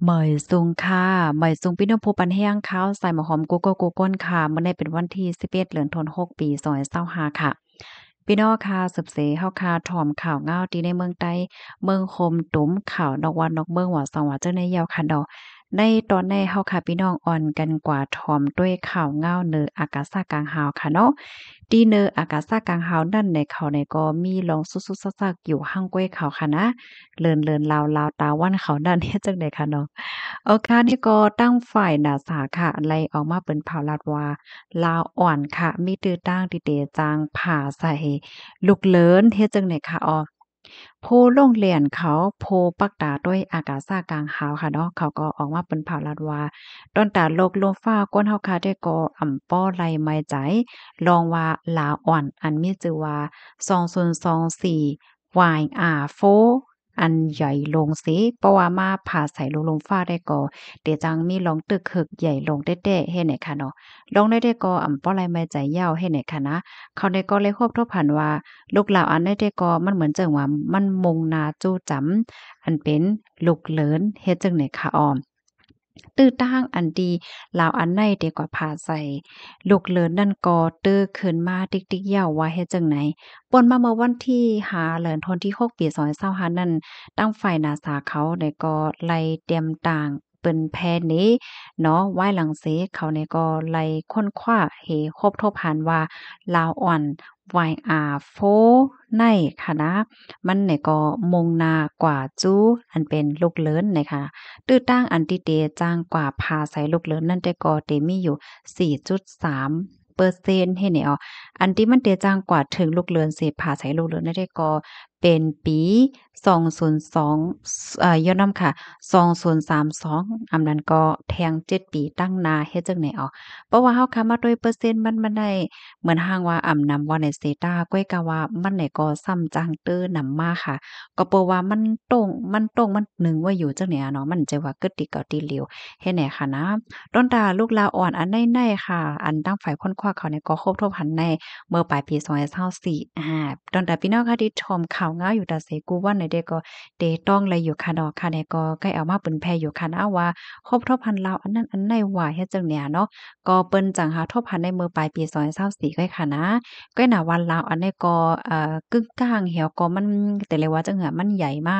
ໝາຍສູງຄ່ະ ໝາຍສູງພີ່ນ້ອງຜູ້ປັນແຮງຂ່າວສາຍໝາກຫອມ ກູ່ເກີາ ກູ່ຄົນຄ່ະ. ມື້ນີ້ເປັນວັນທີສິບເອັດ ເດືອນທັນວາ ປີສອງພັນຊາວຫ້າຄ່ະ. ພີ່ນ້ອງຄ່ະ ສືບເສຍເຮົາຄ່ະ ຖອມຂ່າວງາວທີ່ໃນເມືອງໃຕ້ ເມືອງໂຄມຕຸມ ຂ່າວນອກບ້ານນອກເມືອງ ວ່າຊັ້ນວ່າຈັ່ງໃດຍາວຄ່ະເນາະ. ໃນຕອນນີ້ເຮົາຄ່ະ ພີ່ນ້ອງ ອ່ອນກັນກວ່າຖອມດ້ວຍຂ່າວງາວເໜີອາກາສາກາງຫາວຄ່ະເນາະ. ທີ່ເໜີອາກາສາກາງຫາວນັ້ນໃນເຂົາໃນກໍມີລອງຊຸກໆຊັກໆຢູ່ຫັ້ນກ້ວຍເຂົາຄ່ະນະ. ເລີນໆລາວໆຕາວັນເຂົານັ້ນເຮັດຈັ່ງໃດຄະເນາະ? ໂອຄາ ນີ້ກໍທາງຝ່າຍນາສາຄະ ໄລ່ອອກມາເປັນຂ່າວລັດວ່າ ລາວອ່ອນຄະ ມີຕື້ຕ່າງທີ່ເຕຈ້າງພາໃສ່ລູກເລີນ ເຮັດຈັ່ງໃດຄະ? ອໍ ຜູ້ລົງລຽນເຂົາ ຜູ້ປັກຕາດ້ວຍອາກາສາກາງຫາວຄະເນາະ ເຂົາກໍອອກມາເປັນຂ່າວລັດວ່າ ຕ້ອນຕາໂລກລົມຟ້າກ້ອນເຮົາຄະ ແຕ່ກໍອຳປໍໄລ່ໄມ້ໃຈ ລອງວ່າລາວອ່ອນ ອັນມີຊື່ວ່າ ສອງສູນສອງສີ່ ວາຍອາໂຟ ອັນໃຫຍ່ລົງເສ ເພາະວ່າມາພາໃສ່ໂລກລົມຟ້າໄດ້ກໍ ເຕຈັ່ງມີລອງຕຶກເຮີກໃຫຍ່ລົງແທ້ໆ ເຮັດໃນຄະເນາະ. ລອງໄດ້ແຕ່ກໍອຳປໍໄລ່ໄມ້ໃຈຍາວ ເຮັດໃນຄະນະ. ເຂົາໃນກໍເລີຍຮວບທວບຫັນວ່າ ລູກລາວອັນໃດແຕ່ກໍມັນເໝືອນຈັ່ງວ່າ ມັນມຸ່ງໜ້າຈູ້ຈຳ ອັນເປັນລູກເລີນ ເຮັດຈັ່ງໃດຄະອອມ. ຕື້ຕ່າງອັນທີ່ລາວອັນໃດແຕ່ກໍພາໃສ່ລູກເລີນນັ້ນກໍຕື້ຂຶ້ນມາຕິກໆຍາວວ່າເຮັດຈັ່ງໃດ. ປ່ວນມາເມື່ອວັນທີຫ້າ ເດືອນທັນວາ ປີສອງພັນຊາວຫ້ານັ້ນ ທາງຝ່າຍນາສາເຂົາໃນກໍໄລ່ຕຽມຕ່າງ ເປັນແພເນເນາະ ວາຍຫຼັງເສ ເຂົານີ້ກໍໄລ່ຄົ້ນຄວ້າເຫ ຄົບທົບຫັນວ່າ ລາວອ່ອນ ວາຍອາໂຟ ໃນຄະນະ ມັນນີ້ກໍມຸ່ງໜ້າກວ່າຈູ ອັນເປັນລູກເລີນນະຄະ. ຕື້ຕ່າງອັນທີ່ເຕຈ້າງກວ່າພາໃສ່ລູກເລີນນັ້ນແຕ່ກໍເຕມີຢູ່ ສີ່ຈຸດສາມເປີເຊັນ ເຫັນແນ່ ອັນທີ່ມັນເຕຈ້າງກວ່າເຖິງລູກເລີນເສ ພາໃສ່ລູກເລີນນັ້ນແຕ່ກໍ ເປັນປີສອງສູນສອງ ເອີ ຍ້ອນນຳຄ່ະ ສອງສູນສາມສອງ ອຳນັ້ນກໍແທ່ງເຈັດປີຕັ້ງໜ້າ ເຮັດຈັ່ງໃດເອົາ. ເພາະວ່າເຮົາຄະມາດ້ວຍເປີເຊັນມັນ ມັນໄດ້ເໝືອນຫາງວ່າອຳນຳວ່າໃນເສຕາ ກ້ວຍກະວ່າມັນໃນກໍສ່ຳຈັ່ງຕື່ນຳມາຄ່ະ ກໍເພາະວ່າມັນຕົງ ມັນຕົງ ມັນໜຶ່ງໄວ້ຢູ່ຈັ່ງໃດເນາະ ມັນຈະວ່າກຶດຕີເກົ່າຕີຫຼຽວ ເຮັດແນ່ຄ່ະນະ. ຕ້ອນຕາລູກລາວອ່ອນອັນໃດໆຄ່ະ ອັນຕັ້ງຝ່າຍຄົ້ນຄວ້າເຂົານີ້ກໍຄົບທົບຫັນໃນ ເມື່ອປາຍປີສອງພັນຊາວສີ່ ອາ ຕ້ອນຕາພີ່ນ້ອງຄ່ະທີ່ຊົມຂ່າວງາວຢູ່ຕາເສກູວັນໃດເດກໍເຕຕ້ອງໄລຢູ່ຄ່ະເນາະ ຄ່ະແນ່ກໍໃກ້ເອົາມາເຜີຍແຜ່ຢູ່ຄ່ະນະວ່າ ຄົບທົບຫັນລາວອັນນັ້ນອັນໃດວ່າເຮັດຈັ່ງໃດເນາະ ກໍເພິ່ນຈັ່ງຫາທົບຫັນໃນເມື່ອປາຍປີສອງພັນຊາວສີ່ກ້ອຍຄ່ະນະ. ກ້ອຍນະວ່າລາວອັນໃດກໍ ເອີ ກຶ່ງກາງແຮວກໍມັນ ແຕ່ເລີຍວ່າຈັ່ງເຫືອ ມັນໃຫຍ່ມາ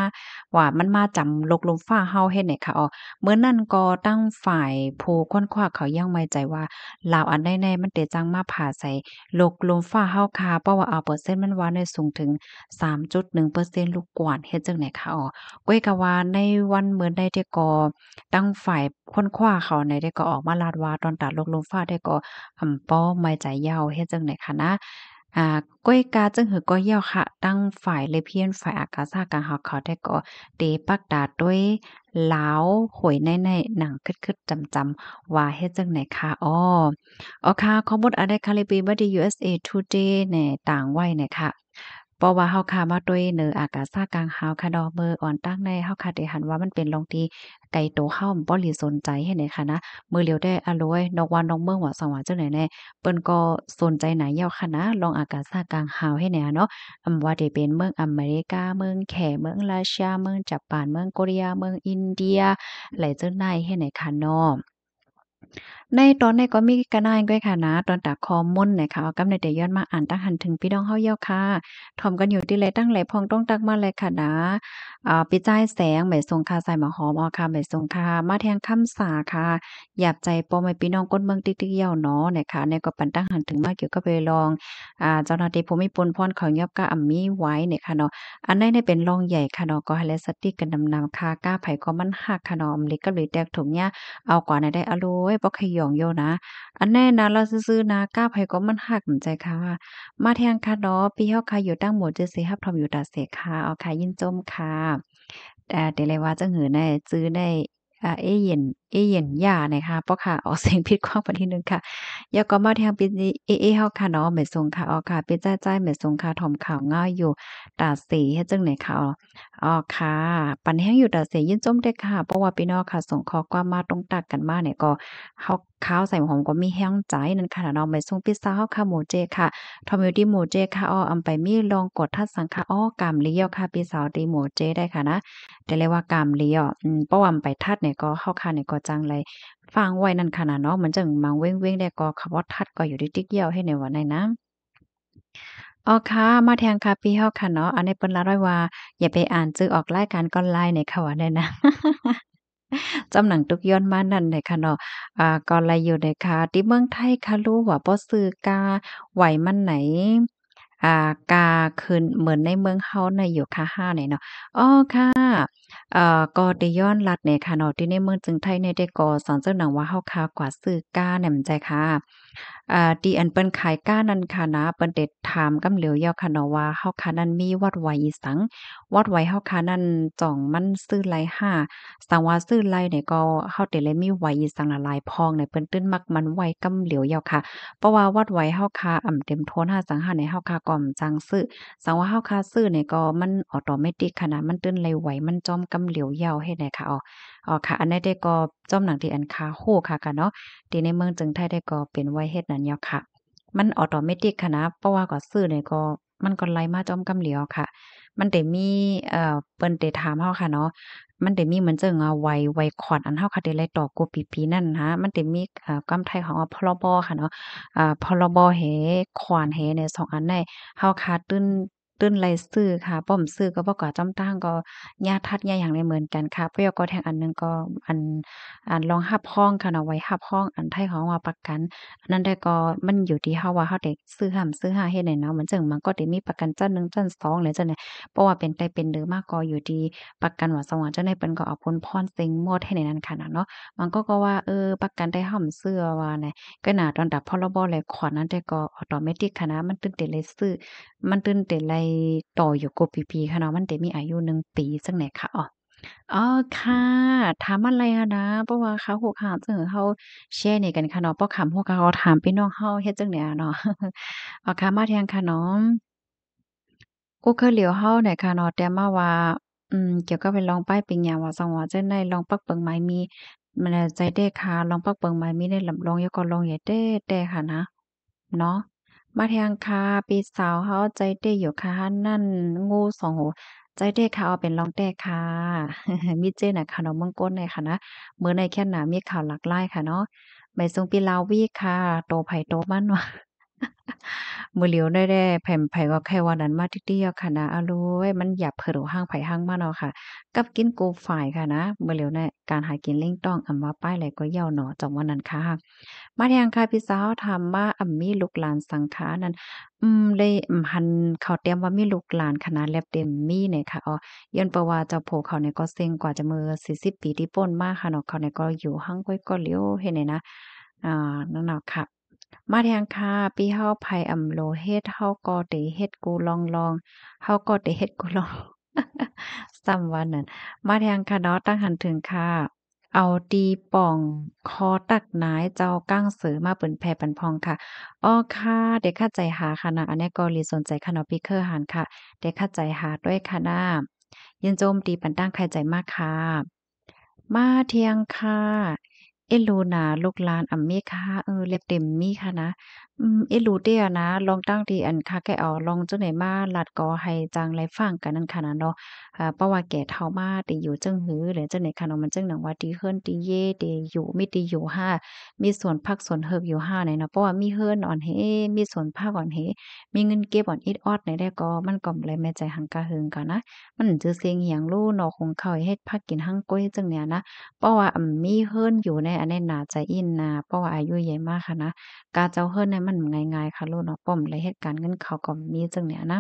ວ່າມັນມາຈຳໂລກລົມຟ້າເຮົາເຮັດໃດຄ່ະ ເອີ ເມື່ອນັ້ນກໍຕັ້ງຝ່າຍຜູ້ຄົ້ນຄວ້າເຂົາຍັງໝາຍໃຈວ່າ ລາວອັນໃດໆມັນເຕຈັ່ງມາພາໃສ່ ໂລກລົມຟ້າເຮົາຄ່ະ ເພາະວ່າເອົາເປີເຊັນມັນວ່າໄດ້ສູງເຖິງ ສາມຈຸດໜຶ່ງເປີເຊັນລູກກວນ ເຮັດຈັ່ງໃດຄ່ະ ເອີ ກ້ວຍກະວ່າໃນວັນເມີນໃດແຕ່ກໍ ຕັ້ງຝ່າຍຄົ້ນຄວ້າເຂົາໃດແຕ່ກໍອອກມາລາດວ່າ ຕອນຕາໂລກລົມຟ້າແຕ່ກໍອຳປໍໄມ້ໃຈຍາວ ເຮັດຈັ່ງໃດຄ່ະນະ. ອາ ກ້ວຍກະຈັ່ງຫືອກໍຍາວຄ່ະ ຕັ້ງຝ່າຍເລພຽນ ຝ່າຍອາກາສາກາງຫາວເຂົາແຕ່ກໍເຕປັກຕາດ້ວຍລາວໂຫຍໃນໆ ໜັງຄຶດໆຈຳໆ ວ່າເຮັດຈັ່ງໃດຄ່ະ ເອີ ເອົາຄ່ະ ຂໍ້ມູນອັນໃດຄ່ະ ເລປີມາທີ່ ຢູເອັສເອ ທູເດ ແນ່ຕາງໄວ້ແນ່ຄ່ະ ເພາະວ່າເຮົາຄ່ະມາດ້ວຍເໜີອາກາສາກາງຫາວຄ່ະເນາະ ເມື່ອອ່ອນຕັ້ງໃນເຮົາຄ່ະໄດ້ຫັນວ່າມັນເປັນລອງທີ່ໄກໂຕເຮົາບໍ່ໄດ້ສົນໃຈເຮັດໃດຄ່ະນະ. ມື້ຫຼຽວແຕ່ອາໂລຍ ນອກບ້ານນອກເມືອງວ່າຊັ້ນວ່າຈັ່ງໃດແນ່ ເພິ່ນກໍສົນໃຈໜາຍາວຄ່ະນະ ລອງອາກາສາກາງຫາວເຮັດໃດເນາະ ອຳວ່າທີ່ເປັນເມືອງອາເມລິກາ ເມືອງແຂ ເມືອງຣັດເຊຍ ເມືອງຈະປານ ເມືອງໂກເຣຍ ເມືອງອິນເດຍ ແລະ ເຈົ້ານາຍເຮັດໃດຄ່ະເນາະ. ໃນຕອນນີ້ກໍມີກະໜ້າຍກ້ອຍຄ່ະນະ ຕອນຕາຄອມເມັນນະຄະ ເອົາ ກຳໃນແຕ່ຍ້ອນມາອ່ານຕັ້ງຫັນເຖິງພີ່ນ້ອງເຮົາເຈົ້າຄ່ະ ຖອມກັນຢູ່ທີ່ໃດຕັ້ງໃດ ພອງຕ້ອງຕັກມາແລະຄ່ະນະ. ອາ ປີຈາຍແສງ ໝາຍສົງຄ່ະ ສາຍໝາຫອມ ເອົາຄ່ະ ໝາຍສົງຄ່ະ ມາແທງຄຳສາຄ່ະ ຢາບໃຈພໍ່ແມ່ພີ່ນ້ອງຄົນເມືອງຕິກໆເຍົາເນາະ ນະຄະ ແນວກໍປັນຕັ້ງຫັນເຖິງມາກ່ຽວກັບເລື່ອງ ອາ ເຈົ້າໜ້າທີ່ຜູ້ມີປຸນພອນເຂົາຍອບກະອຳມີໄວ້ນະຄະເນາະ. ອັນໃດນີ້ເປັນລອງໃຫຍ່ຄ່ະເນາະ ກໍໃຫ້ແລສະຕິກັນນຳໆຄ່ະ ກ້າໃຜກໍມັນຫັກຄ່ະເນາະ ອຳລິກັບຫຼີແຕກຖົງຍາ ເອົາກວ່າໃນໄດ້ອະໂລຍ ບໍ່ຂະຫຍອງໂຍນະ. ອັນແນ່ນະ ລາວຊື່ໆນະ ກ້າໃຜກໍມັນຫັກ ໜ້ຳໃຈຄ່ະ. ມາແທງຄ່ະເນາະ ພີ່ເຮົາຄ່ະ ຢູ່ຕັ້ງໝູ່ເຈັດເສ ຮັບຊົມຢູ່ຕາເສຄ່ະ ເອົາຄ່ະ ຍິນຊົມຄ່ະ. ອາ ແຕ່ເລີຍວ່າຈັ່ງຫືອໃນ ຈື່ໃນ ອາ ເອເຢັນ ເອເຢັນຢານະຄະ ເພາະຄ່ະອອກສຽງຜິດຂວ້າງບັດທີໜຶ່ງຄ່ະ. ແລ້ວກໍມາແທງປີເອເອເຮົາຄ່ະເນາະ ໝາຍສົງຄ່ະ ເອົາຄ່ະ ປີຈາຍຈາຍ ໝາຍສົງຄ່ະ ຖອມຂ່າວງາວຢູ່ຕາເສ ເຮັດຈັ່ງໃດຄ່ະ ເອົາ ເອົາຄ່ະ ປັນແຮງຢູ່ຕາເສ ຍິນຊົມເດີ້ຄ່ະ ເພາະວ່າພີ່ນ້ອງຄ່ະ ສົ່ງຂໍ້ຄວາມມາ ຕ້ອງຕັກກັນມານີ້ກໍ ເຮົາ ຂ່າວໃສ່ຫອມກໍມີແຮງໃຈນັ້ນຄ່ະເນາະ. ໝາຍສົງພີ່ສາວເຮົາຄ່ະ ໝູ່ເຈຄ່ະ ຖອມຢູ່ທີ່ໝູ່ເຈຄ່ະ ເອົາ ອຳໄປມີລອງກົດທັດສັງຄ່ະ ເອົາ ກາມເລີຍເອົາຄ່ະ ພີ່ສາວທີ່ໝູ່ເຈໄດ້ຄ່ະນະ ແຕ່ເລີຍວ່າກາມເລີຍ ເພາະວ່າອຳໄປທັດໃນ ນີ້ກໍ ເຮົາຂ້ານີ້ກໍຈັ່ງໄດ້ຝາກໄວ້ນັ້ນຂະໜາດເນາະ, ມັນຈັ່ງມັງເວັງໆ ແລ້ວກໍເຂົາບໍ່ທັດກໍຢູ່ຕິກໆ ຢຽວເຮັດແນວວ່ານັ້ນນະ. ອໍ ຄ່ະ ມາແທງຄ່ະ ພີ່ເຮົາຄ່ະເນາະ, ອັນນີ້ເພິ່ນລາດໄວ້ວ່າ ຢ່າໄປອ່ານຊື່ອອກລາຍການກ່ອນລາຍນີ້ ເຂົາວ່າແນວນັ້ນ. ຈຳໜັງຕຸກຍ້ອນມານັ້ນແຫຼະຄ່ະເນາະ. ອາ ກໍໄລຢູ່ເດຄ່ະ ທີ່ເມືອງໄທຄະຮູ້ວ່າບໍ່ຊື້ກາໄຫວມັນໄນ ອາ ກາຂຶ້ນເໝືອນໃນເມືອງເຮົາໃນຢູ່ຄ່ະຫ້ານີ້ເນາະ. ອໍ ຄ່ະ ເອີ ກໍໄດ້ຍ້ອນລັດແດ່ຄ່ະເນາະ ທີ່ໃນເມືອງເຈີງໄທນີ້ເດກໍ ສອນເຈົ້າໜັງວ່າເຮົາຄ່ະກວ່າຊື້ກາແໜ່ມໃຈຄ່ະ. ອາ ທີ່ອັນເພິ່ນຂາຍການັ້ນຄ່ະນະ ເພິ່ນໄດ້ຖາມກຳຫຼຽວຢາວຄ່ະເນາະວ່າ ເຮົາຄ່ະນັ້ນມີວັດໄຫວອີ່ສັງ ວັດໄຫວເຮົາຄ່ະນັ້ນ ຈ່ອງມັນຊື້ໄລ່ຫ້າ ສັງວ່າຊື້ໄລ່ນີ້ກໍ ເຮົາເດໄດ້ມີໄຫວອີ່ສັງຫຼາຍໆ ພອງນີ້ ເພິ່ນຕື່ນມັກໝັ້ນໄຫວກຳຫຼຽວຢາວຄ່ະ. ເພາະວ່າວັດໄຫວເຮົາຄ່ະອຳເຕັມໂທນຫ້າສັງຫ້ານີ້ ເຮົາຄ່ະກໍອຳຈັ່ງຊື້ ສັງວ່າເຮົາຄ່ະຊື້ນີ້ກໍມັນອໍໂຕເມຕິກຄ່ະນະ ມັນຕື່ນໄລ່ໄຫວມັນຈ້ອມກຳຫຼຽວຢາວເຮັດໃດຄ່ະ. ອໍ ອໍ ຄ່ະ ອັນໃດແຕ່ກໍ ຈອມໜັງທີ່ອັນຂ້າຮູ້ຄ່ະກະເນາະ ທີ່ໃນເມືອງເຈີງໄທໄດ້ກໍເປັນໄວ້ເຮັດນັ້ນຍອກຄ່ະ ມັນອໍໂຕເມຕິກຄ່ະນະ ເພາະວ່າກໍຊື້ນີ້ກໍ ມັນກໍໄລ່ມາຈອມກຳຫຼຽວຄ່ະ. ມັນໄດ້ມີ ເອີ ເພິ່ນໄດ້ຖາມເຮົາຄ່ະເນາະ ມັນໄດ້ມີເໝືອນເຊິ່ງວ່າໄຫວ ໄຫວຂວັນອັນເຮົາຄ່ະໄດ້ໄລ່ຕໍ່ກູປີໆນັ້ນນະ ມັນໄດ້ມີ ເອີ ຄຳໄທເຮົາວ່າ ພລບ ຄ່ະເນາະ ອາ ພລບ ແຮ ຂວັນແຮ ໃນສອງອັນໃນ ເຮົາຄ່ະຕື່ນ ຕື່ນໄລ່ຊື້ຄ່ະ ປ້ອມຊື້ກໍບໍ່ກວ່າ ຈ້ອມຕັ້ງກໍຍາທັດຍາຫຍັງໄດ້ເໝືອນກັນຄ່ະ. ພວກກໍແທງອັນໜຶ່ງກໍ ອັນ ອັນລອງຮັບຮອງຄ່ະເນາະ ໄວ້ຮັບຮອງ ອັນໄທເຮົາວ່າປະກັນ ອັນນັ້ນໄດ້ກໍມັນຢູ່ທີ່ເຮົາວ່າເຮົາໄດ້ຊື້ຫ້າມຊື້ຫ້າເຮັດໃດເນາະ. ມັນເຊິ່ງມັນກໍໄດ້ມີປະກັນຊັ້ນໜຶ່ງ ຊັ້ນສອງ ແລະຈັ່ງໃດ ເພາະວ່າເປັນໄຕເປັນເດີມາກໍຢູ່ທີ່ປະກັນວ່າ ສະຫວ່າງຈັ່ງໃດ ເພິ່ນກໍເອົາຜົນພອນເສັງໝົດເຮັດໃດນັ້ນຄ່ະນະເນາະ. ມັນກໍ ກໍວ່າ ເອີ ປະກັນໄດ້ຫ້າມຊື້ວ່ານະ ກໍໜ້າຕອນຕາ ພລບ ແລະຂວັນນັ້ນແຕ່ກໍອໍໂຕເມຕິກຄ່ະນະ ມັນຕື່ນໄດ້ໄລ່ຊື້ ມັນຕື່ນໄດ້ໄລ່ຕໍ່ຢູ່ກູປີໆຄ່ະເນາະ ມັນໄດ້ມີອາຍຸໜຶ່ງປີຈັ່ງໃດຄ່ະ. ອໍ ອໍ ຄ່ະ ຖາມມາໄລ່ຫັ້ນນະ ເພາະວ່າຂ້າຮູ້ຂ້າເຊິ່ງເຮົາແຊນີ້ກັນຄ່ະເນາະ ເພາະຂ້າຮູ້ຂ້າກໍຖາມພີ່ນ້ອງເຮົາເຮັດຈັ່ງໃດເນາະ. ອໍ ຄ່ະ ມາແທງຄ່ະເນາະ ອູເຄີຫຼຽວເຮົານີ້ຄ່ະເນາະ ແຕ່ມາວ່າ ອືມ ກ່ຽວກັບເລື່ອງລອງປ້າຍປິງຍາວ່າ ສອງວ່າຈັ່ງໃດ ລອງປັກເປິງໝາຍມີ ແມ່ນແຫຼະ ໃຈແທ້ຄ່ະ ລອງປັກເປິງໝາຍມີໃນລຳລອງ ແລ້ວກໍລອງໃຫຍ່ແຕ່ໆຄ່ະນະ ເນາະ. ມາແທງຄ່ະ ພີ່ສາວເຮົາໃຈແທ້ຢູ່ຄ່ະ ຫັ້ນນັ້ນ ງູສອງຫູ ໃຈແທ້ຄ່ະ ເອົາເປັນລອງແຕ້ຄ່ະ ມີເຈ້ນະຄ່ະເນາະ ເມືອງກົນນີ້ຄ່ະນະ ມື້ໃນແຄມໜ້າມີຂ່າວຫຼາກຫຼາຍຄ່ະເນາະ. ໄປສົ່ງພີ່ລາວວີຄ່ະ ໂຕໃຜໂຕມັນວ່າ ມື້ຫຼຽວນີ້ແດ່ ໃຜ ໃຜກໍໃຄ່ວ່ານັ້ນມາຕິຕິຢູ່ຄ່ະນະ ອາໂລຍ ມັນຢາກເພີດຫົວຫ້າງໃຜຫ້າງມັນເນາະຄ່ະ ກັບກິນກູຝ້າຍຄ່ະນະ ມື້ຫຼຽວນີ້ ການຫາກິນເລັ່ງຕ້ອງ ອຳວ່າປ້າຍໃດກໍເຍົາເນາະ ຈັ່ງວ່ານັ້ນຄ່ະ. ມາແທງຄ່ະ ພີ່ສາວເຮົາຖາມວ່າ ອຳມີລູກຫຼານສັງຂານັ້ນ ອືມ ໄດ້ ອືມ ຫັ້ນເຂົາແຕ້ມວ່າມີລູກຫຼານຂະໜາດແລັບເຕັມມີແນ່ຄ່ະ. ອໍ ຍ້ອນເພາະວ່າເຈົ້າຜູ້ເຂົານີ້ກໍເສັງກວ່າຈະເມື່ອສີ່ສິບປີທີ່ປົນມາຄ່ະເນາະ ເຂົານີ້ກໍຢູ່ຫ່າງໄກກໍຫຼຽວເຮັດໃດນະ ອາ ນັ້ນເນາະຄ່ະ. ມາແທງຄ່ະ ປີ້ເຮົາໃຜອຳໂລເຮັດ ເຮົາກໍໄດ້ເຮັດກູລອງໆ ເຮົາກໍໄດ້ເຮັດກູລອງ ຊ້ຳວ່ານັ້ນ. ມາແທງຄ່ະເນາະ ຕັ້ງຫັນເຖິງຄ່ະ ເອົາຕີປ່ອງຄໍຕັກນາຍເຈົ້າກ້າງເສີມາປືນແຜ່ປັນພອງຄ່ະ. ອໍ ຄ່ະ ເດຄະໃຈຫາຄ່ະນະ ອັນນີ້ກໍລີສົນໃຈຄ່ະເນາະ ປີ້ເຄີຫານຄ່ະ ເດຄະໃຈຫາດ້ວຍຄ່ະນະ. ຍິນຊົມຕີປັນຕັ້ງໄຄໃຈມາກຄ່ະ. ມາທຽງຄ່ະ ເອລູນາ ລູກຫຼານອຳມີຄ່ະ ເອີ ເລັບເຕັມມີຄ່ະນະ. ອືມ ເອລູເຕອະນາ ລອງຕັ້ງທີ່ອັນຄ່ະ ແກເອົາລອງຈັ່ງໃດມາລັດກໍໃຫ້ຈັ່ງໄລຟັງກັນນັ້ນຄ່ະນະເນາະ. ເອີ ເພາະວ່າແກ່ເຖົ້າມາໄດ້ຢູ່ຈັ່ງຫື ແລະ ຈັ່ງໃດຄ່ະເນາະ ມັນຈຶ່ງໜັງວ່າທີ່ເຮືອນທີ່ເຢ ທີ່ຢູ່ ມີທີ່ຢູ່ຫາ ມີສວນຜັກສວນເຮີກຢູ່ຫາໃດເນາະ. ເພາະວ່າມີເຮືອນອ່ອນເຮ ມີສວນຜັກອ່ອນເຮ ມີເງິນເກັບອ່ອນອິດອອດໃດແດ່ກໍ ມັນກໍບໍ່ໄດ້ແມ່ນໃຈຫັງກະຫຶງກະນະ. ມັນຈື່ສຽງຫຍັງລູ້ເນາະ ຫຸງເຂົ້າເຮັດຜັກກິນຮັ່ງກ້ວຍຈັ່ງເນີ້ຍນະ. ເພາະວ່າ ອຳ ມີເຮືອນຢູ່ໃນອັນໃນໜ້າຈະອິນນະ ເພາະວ່າອາຍຸໃຫຍ່ມາຄ່ະນະ ກາເຈົ້າເຮືອນໃນມັນງ່າຍໆ ຄ່ະລູກເນາະ ປ້ອມລະເຮັດການເງິນເຂົາກໍມີຈັ່ງເນີ້ຍນະ.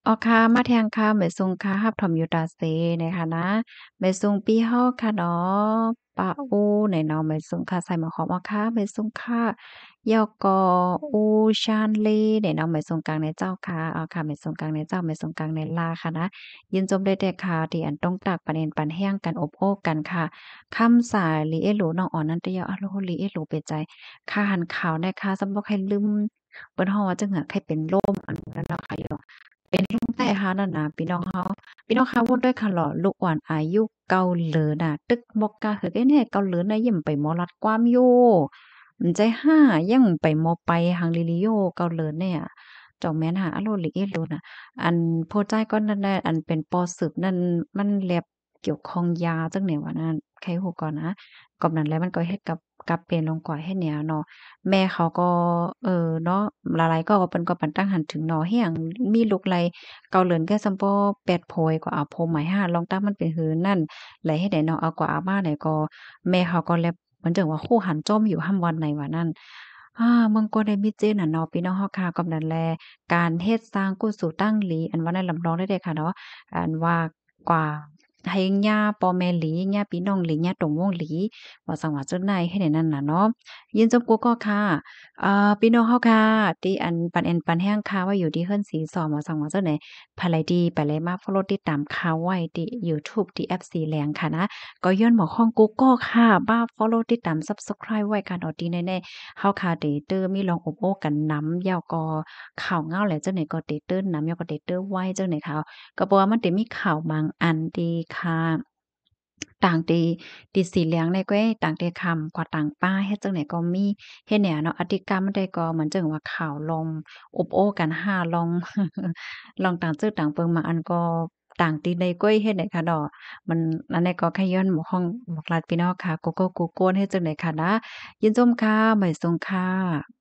ອໍ ຄ່ະ ມາແທງຄ່ະ ແມ່ຊຸງຄ່ະ ຮັບຖອມຢູ່ຕາເຊແນ່ຄ່ະນະ ແມ່ຊຸງປີ້ເຮົາຄ່ະເນາະ. ປາອູແນ່ເນາະ ແມ່ຊຸງຄ່ະ ໃສ່ໝາກຫອມ ອໍ ຄ່ະ ແມ່ຊຸງຄ່ະ. ແລ້ວກໍ ອູຊານເລແນ່ເນາະ ແມ່ຊຸງກາງແນ່ເຈົ້າຄ່ະ. ອໍ ຄ່ະ ແມ່ຊຸງກາງແນ່ເຈົ້າ ແມ່ຊຸງກາງແນ່ລາຄ່ະນະ. ຍິນຊົມໄດ້ແຕ່ຄ່ະ ທີ່ອັນຕົງຕາກປັນເອັນປັນແຮງກັນ ອົບໂອ້ກັນຄ່ະ. ຄຳສາລີເອລູ ນ້ອງອ່ອນນັ້ນຕະເຍົາ ອາໂລ ລີເອລູເປໃຈ ຄ່າຫັນຂ່າວແນ່ຄ່ະ ສຳບໍ່ໃຄ່ລືມ ເພິ່ນຮ້ອງວ່າຈັ່ງຫາ ໃຄ່ເປັນລົມ ອັນນັ້ນເນາະຄ່ະ ເປັນລົມແຕະຫານັ້ນນະ ພີ່ນ້ອງເຮົາ. ພີ່ນ້ອງຄ່ະ ວົນດ້ວຍຄ່ະເລາະ ລູກອ່ອນອາຍຸເກົ້າເດືອນນະ ຕຶກບໍ່ກ້າເຮີກເອແນ່ ເກົ້າເດືອນນະ ຍັງໄປໝໍລັດກວາມຢູ່ ໃຈຫາ ຍັງໄປໝໍໄປຫັງລີລີໂຍ ເກົ້າເດືອນເນ່ຍ ເຈົ້າແມ່ນຫາ ອາໂລ ລີເອລູນະ. ອັນຜູ້ຊາຍກ່ອນນັ້ນນະ ອັນເປັນປໍສືບນັ້ນ ມັນແລັບ ກ່ຽວຂ້ອງຢາຈັ່ງໃດວ່ານັ້ນ ໃຜຮູ້ກ່ອນນະ. ກອບນັ້ນແຫຼະ ມັນກໍເຮັດກັບ ກັບເປັນລົງກວ່າເຮັດແນວເນາະ ແມ່ເຂົາກໍ ເອີ ເນາະ ຫຼາຍໆກໍ ກໍເພິ່ນກໍປັນຕັ້ງຫັນເຖິງເນາະ ເຮັດຫຍັງມີລູກໄລ່ເກົ້າເດືອນ ແກ່ສ່ຳພໍແປດໂພຍ ກໍເອົາໂພໃໝຫາ ລອງຕັ້ງມັນເປັນຄືນັ້ນ ແລະເຮັດໃດເນາະ ເອົາກວ່າເອົາມາໃດກໍ ແມ່ເຂົາກໍແລບ ມັນຈັ່ງວ່າຮູ້ຫັນຈົ່ມຢູ່ຫ້ຳວັນໃນວ່ານັ້ນ. ອາ ເມືອງກວນໄດ້ມີເຈນນະເນາະ ພີ່ນ້ອງເຮົາຄ່ະ. ກອບນັ້ນແຫຼະ ການເຮັດສ້າງກຸສົນຕັ້ງດີ ອັນວ່ານັ້ນ ຮັບຮອງໄດ້ເດ້ຄ່ະເນາະ ອັນວ່າກວ່າໃຫ້ຍາພໍ່ແມ່ດີ ຍາພີ່ນ້ອງດີ ຍາຕົງວົງດີ ວ່າຊັ້ນວ່າຈັ່ງໃດ ເຮັດໃຫ້ນັ້ນນະເນາະ. ຍິນຊົມກູ່ກໍຄ່ະ ເອີ ພີ່ນ້ອງເຮົາຄ່ະ ທີ່ອັນປັນແອນປັນແຮງຂ້າໄວ້ຢູ່ທີ່ເຮືອນສີຊອມ ວ່າຊັ້ນວ່າຈັ່ງໃດ ໃຜທີ່ໄປໄລມາ follow ຕິດຕາມຂ້າໄວ້ທີ່ YouTube ທີ່ F C ແລງຄ່ະນະ ກໍຍ້ອນໝໍຂອງກູ່ກໍຄ່ະ ມາ follow ຕິດຕາມ subscribe ໄວ້ຄ່ະເນາະ ທີ່ແນ່ໆ ເຮົາຄ່ະເດເຕີມີລອງອົບໂອ້ກັນນຳ ແລ້ວກໍຂ່າວເງົາແຫຼະ ຈັ່ງໃດກໍເດເຕີນຳ ແລ້ວກໍເດເຕີໄວ້ຈັ່ງໃດຄ່ະ ກໍເພາະວ່າມັນເດມີຂ່າວບາງອັນທີ່ຄ່າ ຕ່າງທີ່ ທີ່ສີແລງໃນແກວ່ງ ຕ່າງທີ່ຂ້າມກວ່າຕ່າງປ່າ ເຮັດຈັ່ງໃດກໍມີ ເຮັດແນວເນາະ ອາທິການມັນໄດ້ກໍ ມັນຈຶ່ງວ່າຂ່າວລອງອົບໂອ້ກັນຫາ ລອງ ລອງຕ່າງຈື່ຕ່າງເບິ່ງ ບາງອັນກໍຕ່າງທີ່ໃນກ້ວຍ ເຮັດໃດຄະເນາະ ມັນ ອັນນີ້ກໍຂະຍ້ອນໝວກຂອງ ໝວກລາດພີ່ນ້ອງຄ່ະ ກູ່ກໍກູ່ກວນ ເຮັດຈັ່ງໃດຄະນະ ຍິນຊົມຄ່ະ ໝາຍສົງຄ່ະ.